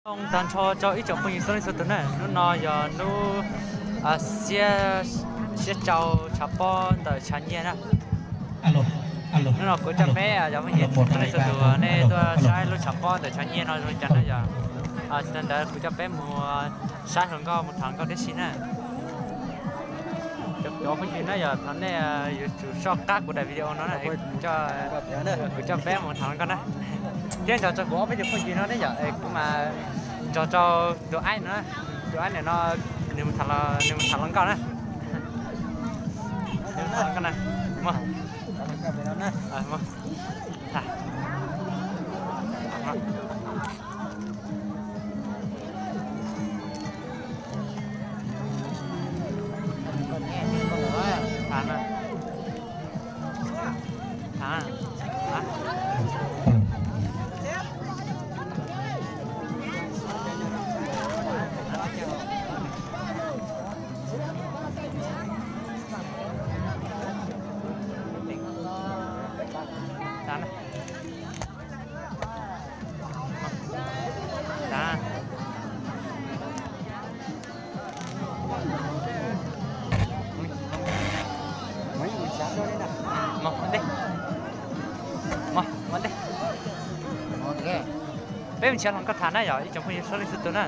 Zoo tag nrho rau ib tsoom phooj ywg txhua leej txhua tus na, hnub no yog hnub xiab, xiab rau tshav pob ntawm tshav nyiaj na. Hnub no kuv coj peb cov phooj ywg txhua leej txhua tus nej tuaj saib lub tshav pob ntawm tshav nyiaj no zoo li cas na yog. Tsis tas ntawd kuv coj peb mus saib hluas nkauj mus tham hluas nkauj tib si na. Cov phooj ywg na yog thov nej yuav tsum soj qab kuv daim video no na, kuv coj peb mus tham hluas nkauj na. Thiab nrog rau kuv ob peb tus phooj ywg no ne yom, kuv mas nrog rau tus aib no, tus aib no nws mus tham hluas nkauj na. Nws mus tham hluas nkauj na. Peb mus nrhiav hluas nkauj tham na yom, ib tsoom phooj ywg txhua leej txhua tus na.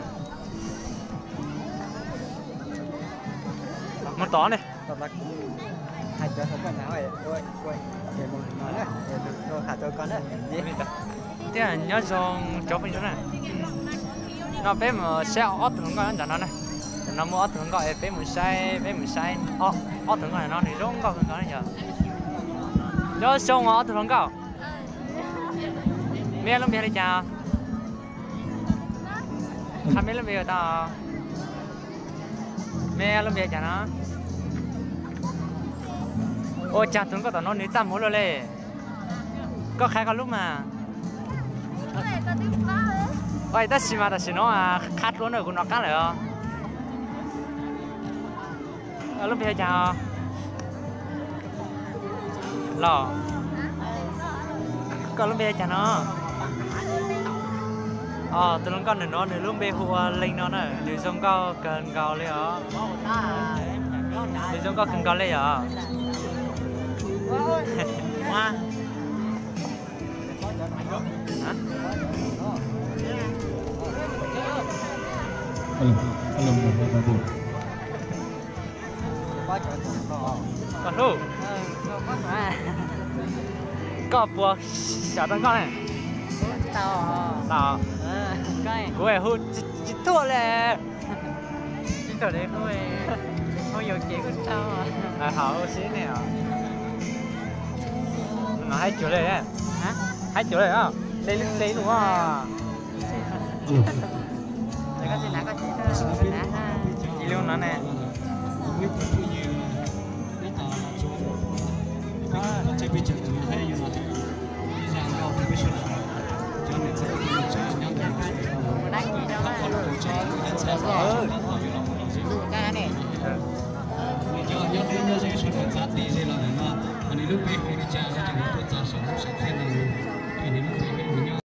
Mus tod ne. Thiab nyob zoo cov phooj ywg na. No peb mus saib ob tug hluas nkauj nyob ntawm no na. Ntawm no muaj ob tug hluas nkauj es peb mus saib, peb mus saib ob tug hluas nkauj ntawm no nws zoo nkauj kawg nkaus na yog. Nyob zoo os ob tug hluas nkauj. Meb lub npe hu li cas? Qha meb lub npe tau. Meb lub npe cas no? Ua cas tus nkauj tom no nws txaj muag luaj li. Koj qhia koj lub mas. Tab sis mas tam sim no qhab dua na kuv nov qab lawm os. Lub npe hu cas? Los, koj lub npe hu cas no? Tus hluas nkauj ntawm no nws lub npe hu ua Leej no na, nws zoo nkauj kawg nkaus li os. Nws zoo nkauj kawg nkaus li os. Koj hlub, koj puas xyaum tau nkauj ne? Kuv hu tsis tuaj li. Haib cuag li, haib cuag li, hle lub hle lub. Ib lub no ne. Nyob deb nyob ze sawv daws txav ti ze los ntawm no, nws lub npe hu li cas no ces kuv tuaj txog saum lub sam thiaj no.